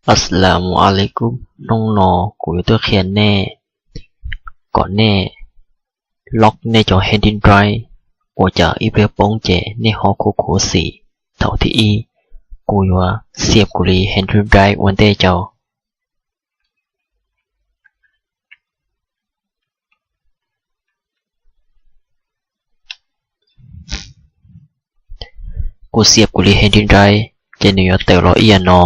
Assalamu alaikum, hnub no kuv yuav tuaj qhia nej kom nej lock nej cov hard drive, ua cas ib pliag poob ces nej ho khuv khuv xim. Thaum thib ib, kuv yuav xia kuv li hard drive ua ntej rau. Kuv xia kuv li hard drive, ces nws yuav tawm los ib yam no,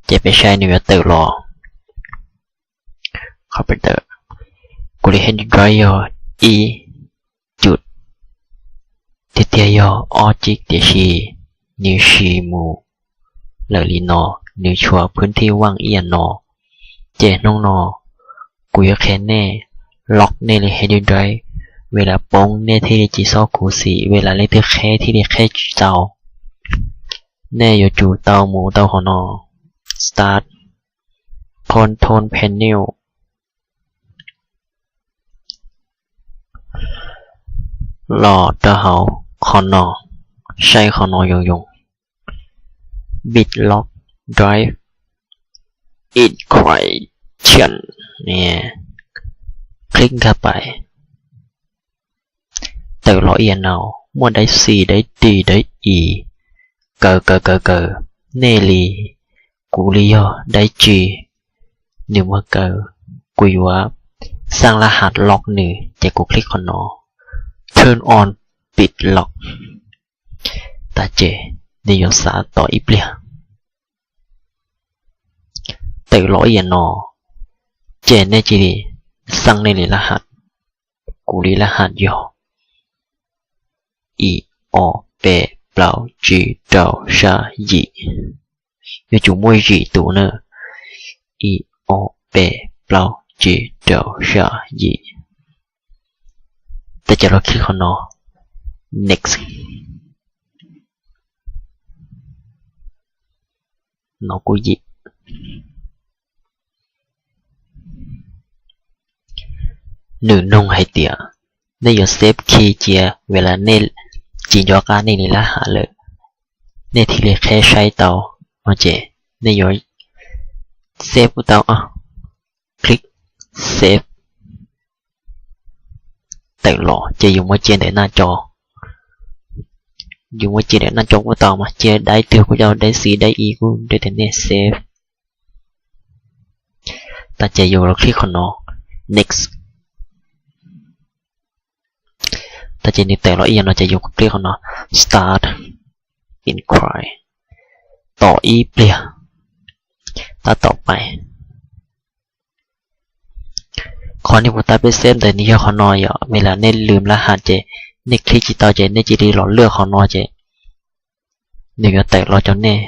ces peb saib nws yuav tawm los. Qhov peb tawm, kuv li hard drive yog ib cum, tiag tiag yog ob cib, tiam sis nws siv mus lawm li no, nws tshuav phwb thij vaaj ib yam no. Ces hnub no kuv yuav qhia nej lock nej li hard drive, vim lawv poob nej thiaj li tsis xob khuv xim, vim lawv leej twg qheb thiaj li qheb tsis tau. Nej yuav tsum tau mus tau qhov no, Start, Control Panel, los rau hauv qhov no, saib qhov no zoo zoo, BitLock Drive Encryption, click nkag pais. Tawm los ib yam no, muaj dawb xis, dawb ris, dawb i, kaw kaw kaw kaw, nej li, kuv li yog dawb ris, nws muaj kaw. Kuv yuav xaj lab has lock nws, ces kuv click qhov no, Turn on BitLock. Tas ces nws yuav xav tos ib pliag. Tawm los ib yam no, ces nej cia li xaj nej li lab has. Kuv li lab has yog ib ob peb plaub tsib rau xya yim. Yuav tsum muaj yim tus na. Ib ob peb plaub tsib rau xya yim. Tas ces los click qhov no, Next. No kuj yim. Nws noog hais tias nej yuav save key cia, vim lawv nej tsis nco qab nej li lab has lawm, nej thiaj li qheb saib tau. No ces nej yuav save kuj tau, click save. Tawm los ces yus muab cia ntawm naj co, yus muab cia ntawm naj co kuj tau mas, cia dawb twg kuj tau, dawb xis dawb i kuj, nrog tias nej save. Tas ces yus los click qhov no, Next. Tas ces nws tawm los ib yam no ces yus click qhov no, Start Encrypt. Tos ib pliag, tab tom pais. Qhov nej puas tab peb save ntawd nws yog qhov no yom, vim lawv nej lwm lab has ces nej click tsis tau ces nej cia li los lwaj qhov no ces nws yuav tawm los rau nej.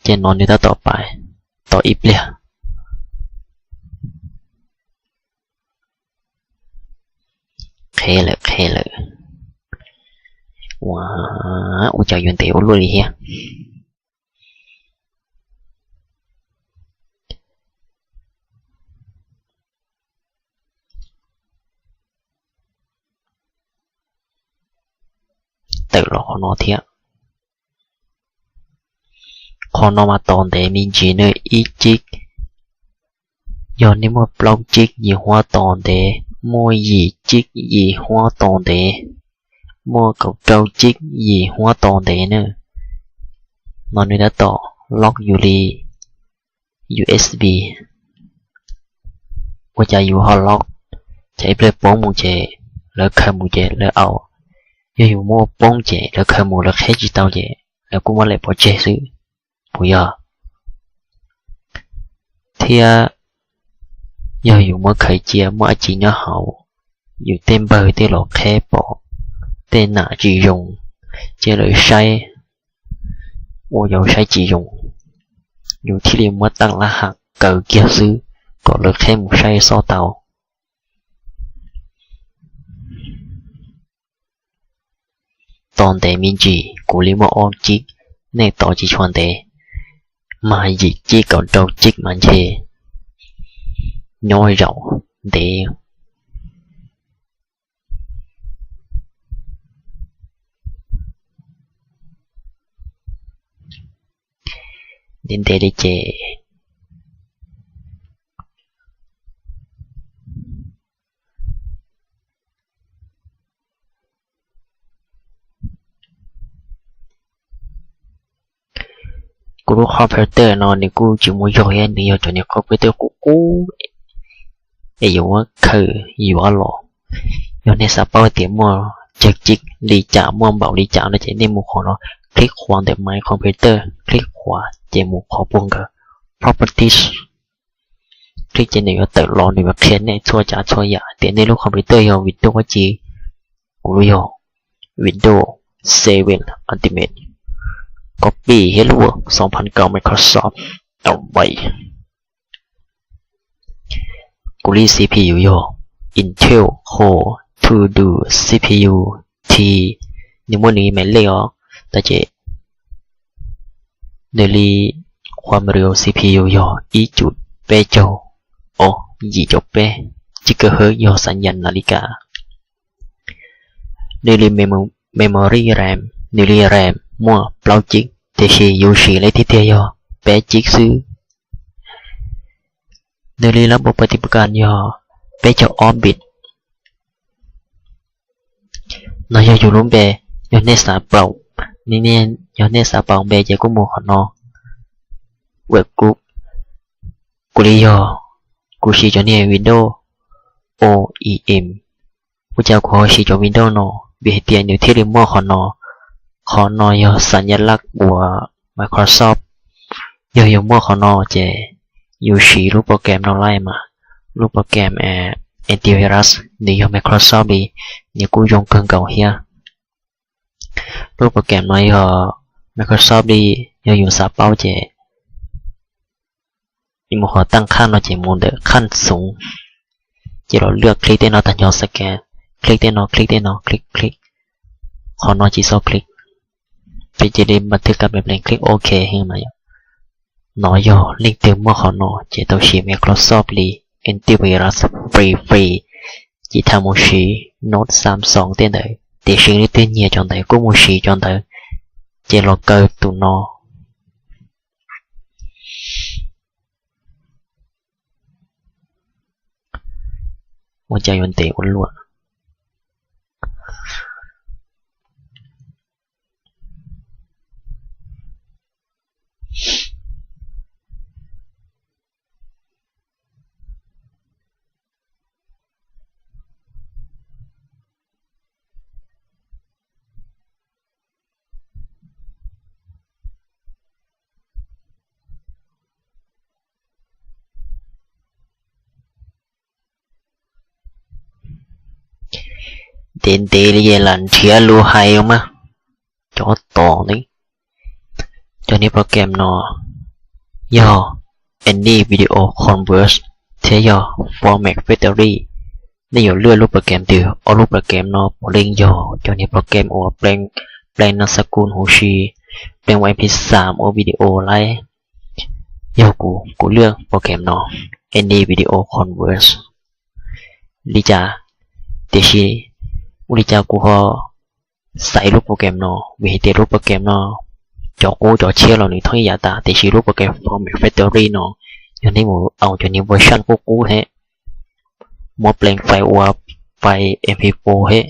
Ces no nws tab tom pais, tos ib pliag. Qheb lawm, qheb lawm. Ua, ua cas yuav ntev ua luaj li thiab. Tawm los qhov no thiab. Qhov no mas tos ntev me ntsis na, ib cib. Yog nej muaj plaub cib yim huab tos ntev, muaj yim cib yim huab tos ntev, muaj kaum rau cib yim huab tos ntev na. No nws tab tom lock yus li U S B. Ua cas yus ho lock, ces ib pliag poob mus ces lawv khaws mus ces lawv au. Yog yus muab poob ces lawv khaws mus lawv qheb tsis tau ces lawv kuj muab lem pov tseg xwb, puas yog? Thiab yog yus muab khaws cia muaj dab tsi nyob hauv, yus tej npawg tej los qheb pom, tej nam tsis zoo, cia lawv saib, ua yus saib tsis zoo, yus thiaj li muab taj lab has kaw kiag xwb kom lawv qheb mus saib xob tau. Tos ntev me ntsis, kuv li muaj ob cib, nej tos tsis tshua ntev, mas yim cib kaum rau cib mas ntshe nyob zaum ntev. ntev ntev li ces kuv lub computer no nws kuj tsis muaj zog thiab, nws yog cov niag computer qub qub es yuav muab khaws yuav los. Yog nej xav paub tias muaj cag cig li cas, muaj npaum li cas no ces nej mus qhov no, click qhuav ntawm My Computer, click qhuav ces mus qhov puag nkawd Properties, click ces nws yuav tawm los, nws yuav qhia nej txhua tsav txhua yam tias nej lub computer yog Windows dab tsi. Kuv lub yog Windows seven Ultimate, copy thiab lub xoo phav kaum Microsoft tau npaim. Kuv li C P U yog Intel Core two Dual C P U T, nws muaj nws me lej os, tab sis nws li qhuam riu C P U yog ib cum peb caug, o, yim caum peb gigahertz, yog xav nyam nas li kas. Nws li memory RAM, nws li RAM muaj plaub cib, tiam sis yus siv leej twg tiag yog peb cib xwb. Nws li lab npau pa ti pa kas yog peb caug ob bit. No yog yus lub npe, yog nej xav paus, yog nej xav paus npe ces kuj mus qhov no. Kuv, kuv li yog, kuv siv cov niag Windows O E M. Ua cas kuv ho siv cov Windows no? Vim hais tias nws thiaj li muaj qhov no. Qhov no yog xas nyas laj uas Microsoft. Yog yus muaj qhov no ces yus siv lub program no lawm mas, lub program antivirus nws yog Microsoft li, nws kuj zoo kawg nkaus thiab. Lub program no yog Microsoft li, yog yus xav paub ces mus qhov tag qhaj no ces mus ntawm qhaj xoov, ces los lwaj click tej no tag nrho, scan, click tej no, click tej no, click click. Qhov no tsis txhob click, ces cia li npa thwj kab pleev pleev click OK. Nov yog leej twg muaj qhov no ces tau siv Microsoft li, antivirus free free, tsis tas mus siv Note, Samsung tej ntawd, tiam sis leej twg nyiam cov ntawd kuj mus siv cov ntawd, ces los kaw tus no. Ua cas yuav ntev ua luaj. Ntev ntev li es lam nrhiav lus hais mas. Cov tom ne, cov niag program no yog Any Video Converter thiab yog Format Factory. Nej yuav lwaj lub program twg, ob lub program no puav leej yog cov niag program uas pleev, pleev nas xas kus huv si, pleev ua MP five ua video lawm. Yog kuv, kuv lwaj program no, Any Video Converter li cas, tiam sis ua li cas kuv ho xaiv lub program no? Vim hais tias lub program no cov qub cov tshiab los nws thoob ib yam tas, tiam sis lub program Format Factory no yog nej mus au cov niag version qub qub thiab, muab pleev fais ua fais MP four thiab,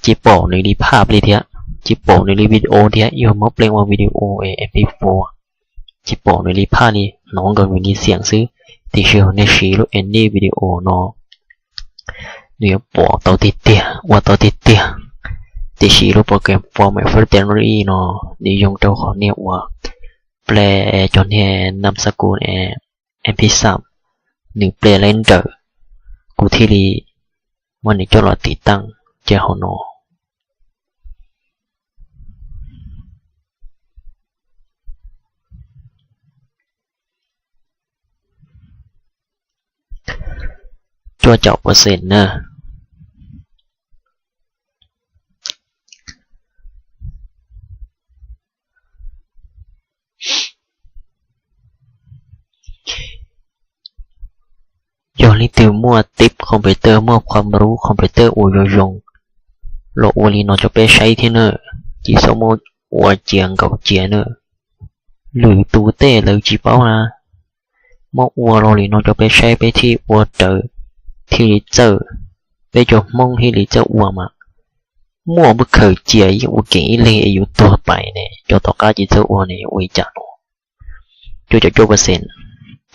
tsis pom nws li phaj li thiab, tsis pom nws li video thiab. Yog muab pleev ua video MP four, tsis pom nws li phaj li, hnov nkaus nws li xiam xwb. Tiam sis yog nej siv lub Any Video no, nws yuav pom tau tiag tiag, ua tau tiag tiag. Tiam sis lub program Format Factory no nws zoo rau qhov niag uas pleev cov niag nas xas kus MP five, nws pleev lawm nrawm, kuv thiaj li muab nws coj los tiv taaj ces hauv no. Cuaj caum percent na. Yog leej twg muaj tib computer, muaj qhov rub computer uas zoo zoo los ua li no rau peb saib thiab na, tsis txhob muab ua cia nkaum cia na. lwm tus tej lawv tsis paub na. Muab ua los li no rau peb saib peb thiaj ua raws, thiaj li txawj, peb cov Hmoob thiaj li txawj ua mas. Muaj muab khaws cia yeej ua keem ib leeg es yuav tuag pais ne, cov tom qab ces txawj ua ne ua li cas no. Cuaj caum cuaj percent,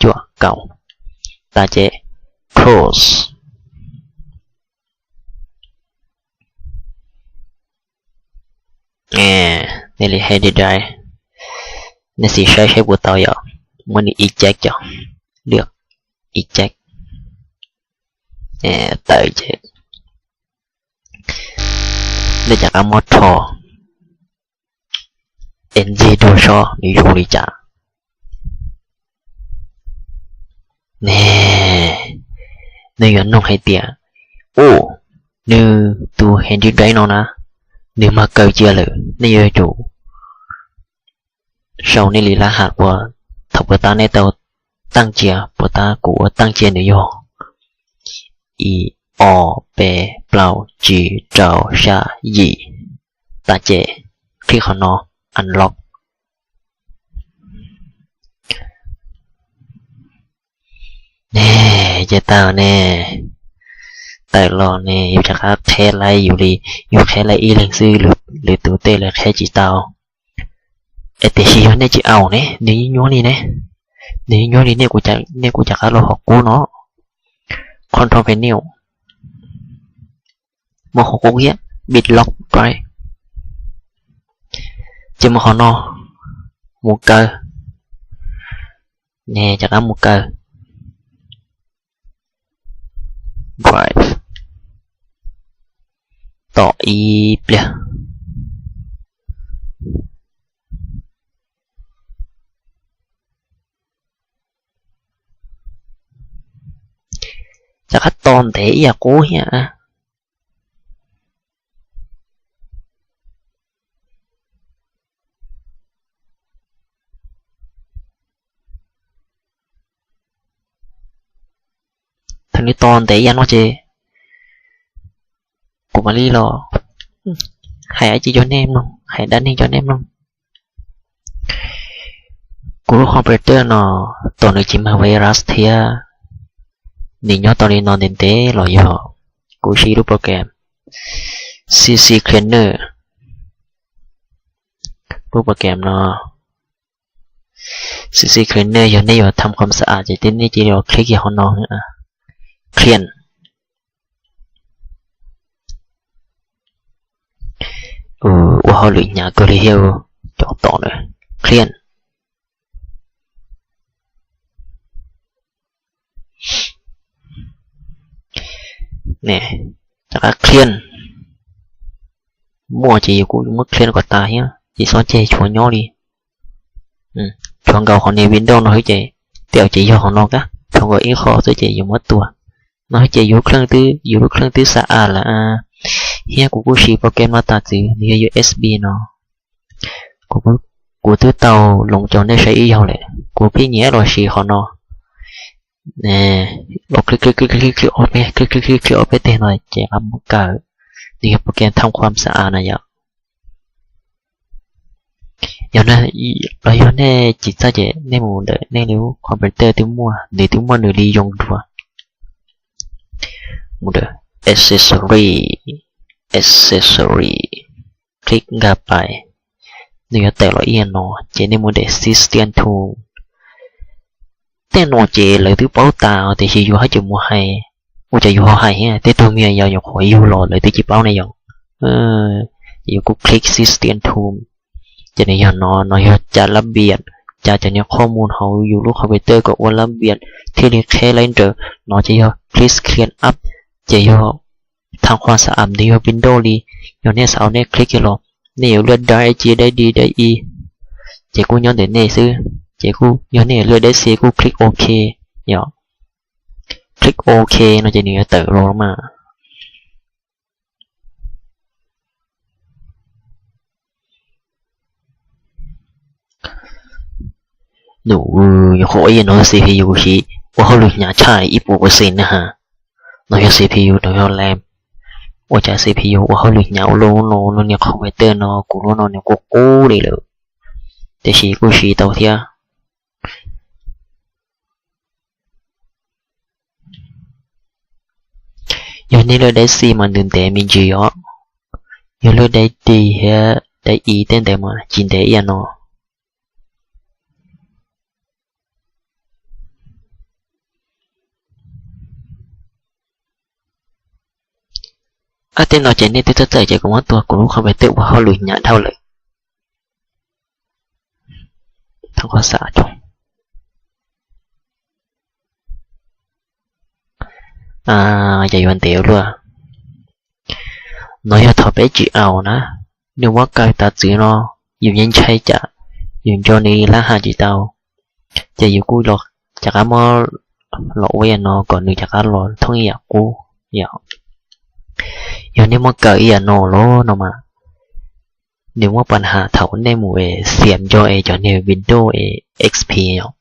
cuaj kaum, tas ces close. Nej li hais li dai, nej xij saib saib puas tau yom, muab nws eject cov, lwm eject, tawm ces nej rov qab muab rho es ntxig dua seb nws zoo li cas ne. Nws yuav nug hais tias, u, nws tus Handy Drive no na, nws mag kaw cia lawm, nej yuav tsum sau nej li lab ham uas thaum puas tab nej tau teej cia, puas tab kuv ua teej cia nws yog ib, ob, peb, plaub, tsib, rau, xya, yim. Tas ces click qhov no, unlock. Ne, ces tau ne, tawm los ne, yus rov qab qheb laib yus li, yus qheb laib ib leeg xwb, lwm tus tej lawv qheb tsis tau. Es tiam sis yog nej tsis aus ne, nws yeej nyuaj li ne, nws yeej nyuaj li, nej kuv rov qab los hauv qub no, control panel, muaj qhov qub thiab bitlock drive, ces mus qhov no, mus kaw, ne rov qab mus kaw drive, tos ib pliag. Rov qab tos ntev ib yam qub thiab. Thaum nws tos ntev ib yam no ces kuv mam li los hais dab tsi rau nej mloog, hais dab neeg rau nej mloog. Kuv lub computer no tos nws tsis mag virus thiab, nws nyob tau li no ntev ntev los yog kuv siv lub program CC Cleaner. Lub program no, CC Cleaner, yog nej yuav tham khom xa a ces nej cia li los click qhov no, clean. Ua hauj lwm hnyav kawg li thiab, cov tom na, clean. Rov qab clean, muaj ces yus kuj muab clean kom tas thiab ces txhob tseg tshuav nyob li. Tshuav nkaus qhov niag Windows no xwb ces, tej zaum ces yog qhov no kab, tshuav nkaus ib qho xwb ces yus muab tua. No xwb ces yus lub kheej twb, yus lub kheej twb xa a lawm thiab. Kuv kuj siv program no tas txwv, nws yog USB no. Kuv twb tau loov rau nej saib ib zaug lawm, kuv pheej nyiam los siv qhov no. Los click click click click ob peb, click click click ob peb teg no ces qab mus kawm, nws yog program tham khom xa a na yom. Yog, los yog nej tsis txawj ces nej mus ntawm nej lub computer twb muaj, nws twb muaj nws li zoo dua. Mus ntawm accessory, accessory, click nkag pais, nws yuav tawm los ib yam no ces nej mus ntawm system tool. Tej no ces lawv twb paub tas tiam sis yus haj tseem mus hais, ua cas yus ho hais thiab, tej tug me nyuam yaus nyuam qhuav yug los lawv twb tsis paub ne yom. Ces yus kuj click system tool, ces nws yog no, no yog cab lab npias, cab cov niag qhov mus hauv yus lub computer kom ua lab npias thiaj li qheb laib nrawm. No ces yog click clean up, ces yog tham khom xa a, nws yog Windows li. Yog nej xav nej click los, nej yuav lwaj dab ci dab di dab i, ces kuj nyob ntawm nej xwb. Ces kuj yog nej yuav lwaj dab xi kuj click OK, yog click OK no ces nws yuav tawm los mas. Nws nyuam qhuav ib yam no CPU siv ua hauj lwm hnyav tshaj ib puas percent na ha. No yog CPU, no yog RAM. Ua cas CPU ua hauj lwm hnyav ua luaj no, lub niag computer no, kuv lub no nws qub qub li lawm. tiam sis kuj siv tau thiab. Yog nej lub DAIC mas nws ntev me ntsis os. Yog lub DAIC thiab DAIC tej ntawd mas tsis ntev ib yam no. Ab, tej no ces nej twb txawj txawj ces kuv muab tua kuv lub computer ua hauj lwm hnyav dhau lawm. Yog yuav ntev ua luaj. No yog thaum peb tsis aus na, nws muab kaw tav txwv no, yus yeej ntshai cas yus nco nws lab has tsis tau, ces yus kuj rov qab muab los ua ib yam no kom nws rov qab los thooj ib yam qub. Yog nej muab kaw ib yam no los no mas, nws muab pas has thaum nej mus xiam nco es cov niag Windows es XP os.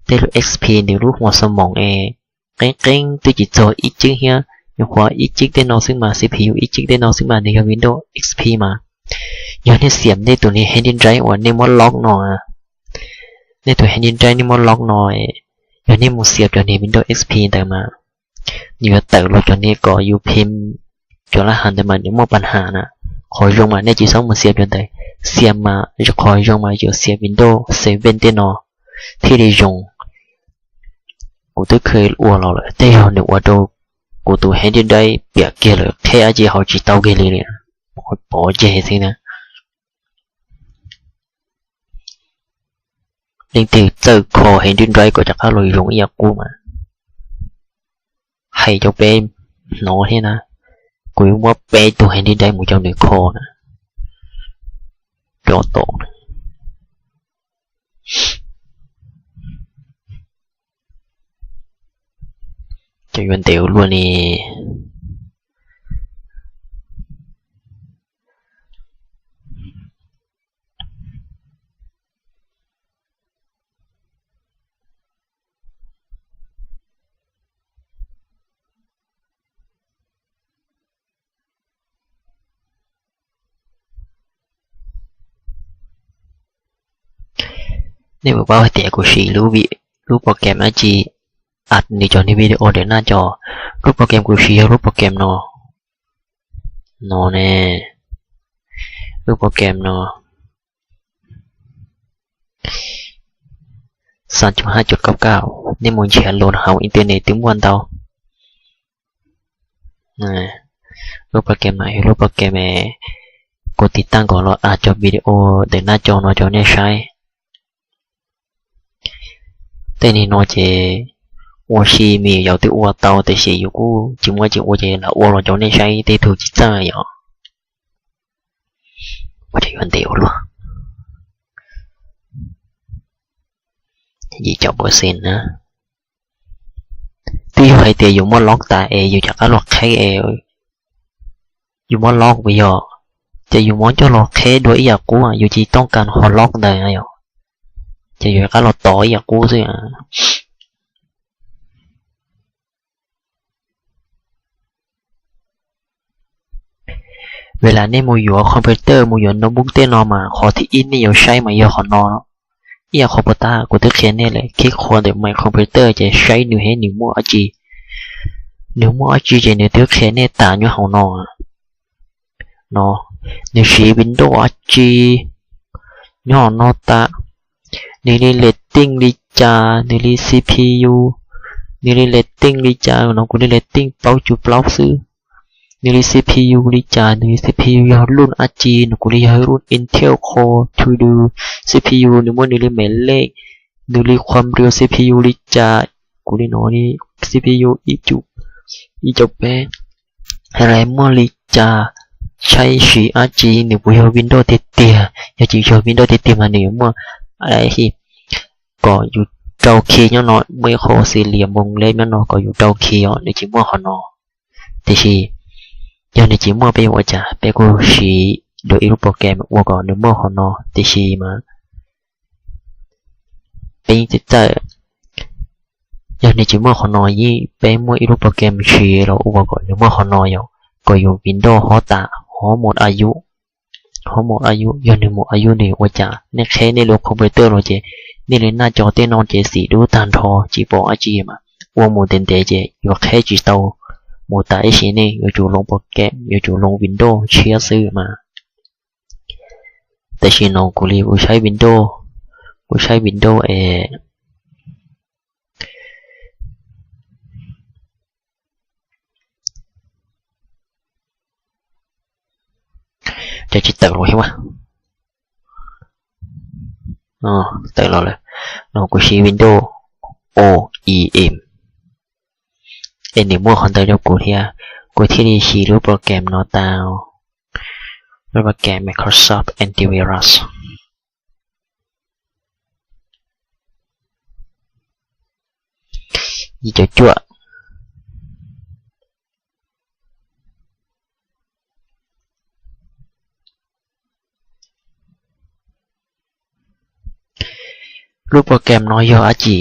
Tej lub XP nws lub hmo xo moos es qeeb qeeb twb tsis txog ib tsib thiab, nyuam qhuav ib tsib tej no xwb mas, CPU ib tsib tej no xwb mas nws yog Windows XP mas. Yog nej xiam nej tus niag hard drive uas nej muab lock no, nej tus hard drive nej muab lock no, yog nej mus xiam cov niag Windows XP ntawd mas, nws yuav tawm los cov niag kom yus phim cov lab has ntawd mas nws muaj pas has na. Qhov zoo mas nej tsis txhob mus xiam cov ntawd, xiam mas, qhov zoo mas yuav xiam Windows seven tej no thiaj li zoo. Kuv twb kheev ua los lawm, tej zaum nws ua rau kuv tus hard drive piam kiag lawm, qheb dab tsi hauv tsis tau kiag li, pov tseg xwb na. Leej twg txawj kho hard drive kom rov qab los zoo ib yam qub mas hais rau peb hnov thiab na. Kuv yuav muab peb tug hard drive mus rau nws kho na. Rov tom cov yuav ntev ua luaj li. Nej puas paub hais tias kuv siv lub program dab tsi as nws cov niag video ntawm naj cov? Lub program kuv siv yog lub program no, no ne, lub program no, xas cov hab cov kaub kaub, nej mus nrhiav los hauv internet twb muaj ntau. Lub program no yog lub program kuv tiv tauj kom los as cov video ntawm naj cov no rau nej saib. Tej niag no ces ua si me nyuam yaus twb ua tau tiam sis yus kuj tsis muaj cai ua ces lam ua los rau nej saib tej tug tsis txawj yom. Ua cas yuav ntev ua luaj. Yim caum percent na. Twb yog hais tias yus muab lock tas es yus rov qab los qheb es yus muab lock puas yog, ces yus muab coj los qheb dua ib yam qub, yus tsis tooj kas ho lock ntawd yom, ces yus rov qab los tos ib yam qub xwb. Vim las nej mus yuav computer mus yuav notebook tej no mas qhov thib ib nej yuav saib mas yog qhov no. Ib yam qhov puas tas kuv twb qhia nej lawm, khib qhua ntawm my computer ces saib nws hab nws muaj dab tsi. Nws muaj dab tsi ces nws twb qhia nej tas nyob hauv no. No, nws siv Windows dab tsi nyob hauv no tas. Nws li rating li cas, nws li CPU, nws li rating li cas no, kuv li rating plaub cuv plaub xwb. Nws li CPU li cas, nws li CPU yog lub dab tsi no, kuv li yog lub Intel Core two duo CPU, nws muaj nws li me lej, nws li qhuam riu CPU li cas, kuv li no li CPU ib cuv, ib cuv peb, hais muaj li cas, tshaib siv dab tsi, nws puas yog Windows tiag tiag, yog tsis yog Windows tiag tiag mas nws yuav muaj, kom yus rau khi nyob no, muaj ib qho xis lias npoo leb nyob no kom yus rau khi os, nws tsis muaj qhov no. Tiam sis yog nws tsis muaj peb yuav ua cas, peb kuj siv dua ib lub program ua kom nws muaj qhov no, tiam sis mas peb yeej txawj txawj. Yog nws tsis muaj qhov no yeej peb muaj ib lub program siv los ua kom nws muaj qhov no yom, kom yus Windows ho tas ho mus a yus. Ho mus a yus, yog nws mus a yus nws ua cas? Nej qheb nej lub computer los ces nej li naj co tej no ces xim dub tag nrho tsis pom dab tsi mas ua mus ntev ntev ces yuav qheb tsis tau mus tas ib sim neej, yuav tsum loo program, yuav tsum loo Windows tshiab xwb mas. Tam sim no kuv li kuv saib Windows, kuv saib Windows es cov tsis tawm los thiab. Tawm los lawm. No kuv siv Windows O E M es nws muaj qhov ntawd rau kuv thiab, kuv thiaj li siv lub program no tau, lub program Microsoft Antivirus. Yim caum cuaj. Lub program no yog dab tsi?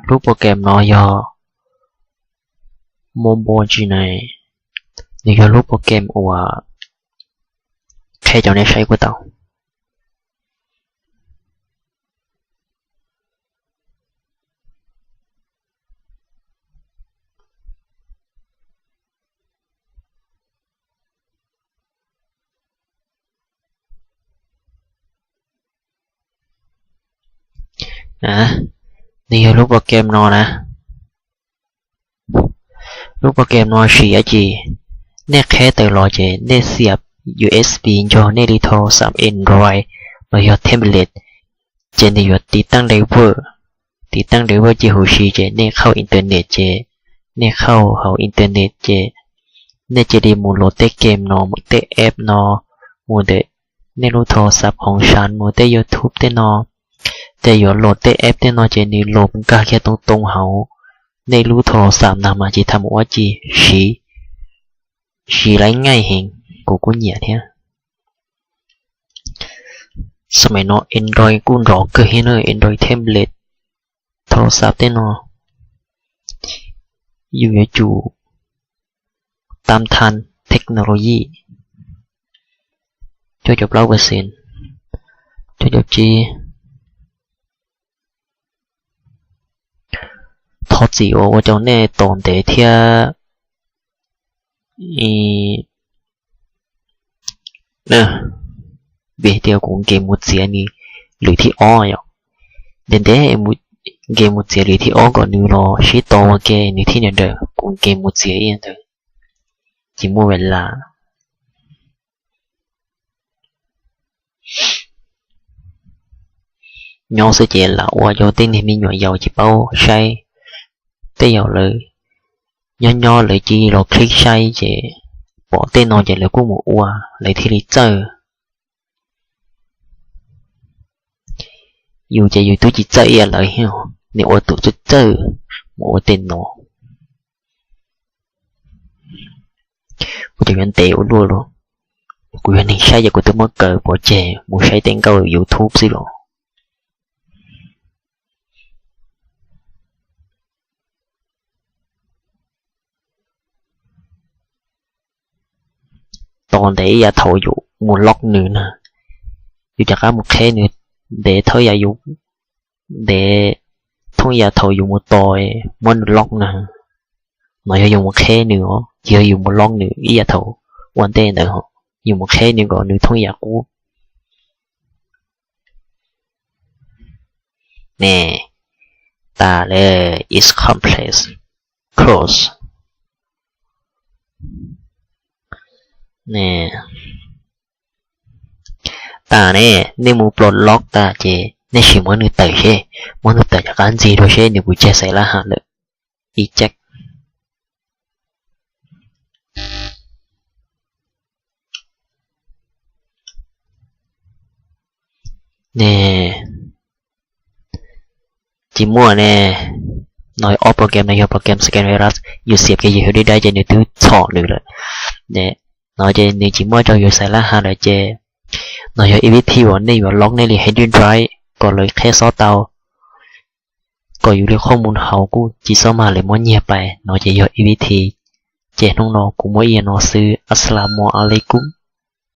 Lub program no yog Mobile Genie, nws yog lub program uas qheb cov nej saib kuj tau. Nws yog lub program no na. Lub program no siv dab tsi? Nej qheb tawm los ces nej xiam U S B nrog nej li thau xam Android los yog tablet, ces nws yuav tiv teb driver, tiv teb driver ces huv si ces nej qhauj internet ces, nej qhauj hauv internet ces nej cia li mus load tej game no, mus tej app no, mus ntawm nej lub thau xam khoom sam, mus tej YouTube tej no, ces yuav load tej app tej no ces nws load nkag kiag too too hauv nej lub thau xam ntag mas tsis tas mus ua dab tsi, siv, siv laiv nyaij heev, kuv kuj nyiam thiab. Xam mais no Android kuj nrov kawg thiab na, Android tablet, thau xam tej no, yus yuav tsum tam tham technology, cuaj caum plaub percent, cuaj caum tsib. Thov txim uas ua rau nej tos ntev thiab. Vim tias kuv nkees mus txiav nws lwm thib ob yom, ntev ntev nkees mus txiav lwm thib ob kom nws los sib tau ua ke nws thiaj li daws, kuv nkees mus txiav ib ntawd, tsis muaj vaj lam. Nyob xwb ces lam ua rau tej niag me nyuam yaus tsis paub saib, tej zaum lawv nyob nyob lawv cia li los click saib ces pom tej no ces lawv kuj mus ua, lawv thiaj li txawj. Yus ces yus twb tsis txawj ib yam lawv thiab, nws ua tus txawj txawj mus ua tej no. Kuv cov yuav ntev ua luaj los, kuv yog neeg saib ces kuv twb muab kaw pov tseg mus saib tej nkauj YouTube xwb los. Tos ntev ib yam thaum yus mus lock nws na, yus rov qab mus qheb nws ntev thoob yam yus, ntev thoob yam thaum yus mus tos muab nws lock na. No yog yus mus qheb nws os, tsis yog yus mus lock nws ib yam thaum ua ntej ntawd, yus mus qheb nws kom nws thoob yam qub. Ne, tas lawm, is complex, close. Ne, tas ne, nej mus plos lock tas ces nej sim muab nws tawm seb, muab nws tawm rov qab ntxiv dua seb nws puas tseg xaiv lab ham lawm. Ib ceg. Ne, tsis muaj ne. No ob program no yog program scan virus, yus xiam kiag yus hauv disk drive ces nws twb txhom nws lawm. No ces nws tsis muaj rau yus xaiv lab ham lawm ces, no yog ib vib thi uas nej yuav lock nej li hauv disk drive kom lawv qheb xob tau, kom yus li qhoj mus hauv kuj tsis xob mag lawv muab nyiag pais. No ces yog ib vib thi. Ces hnub no kuv muaj ib yam no xwb. Assalamu alaikum.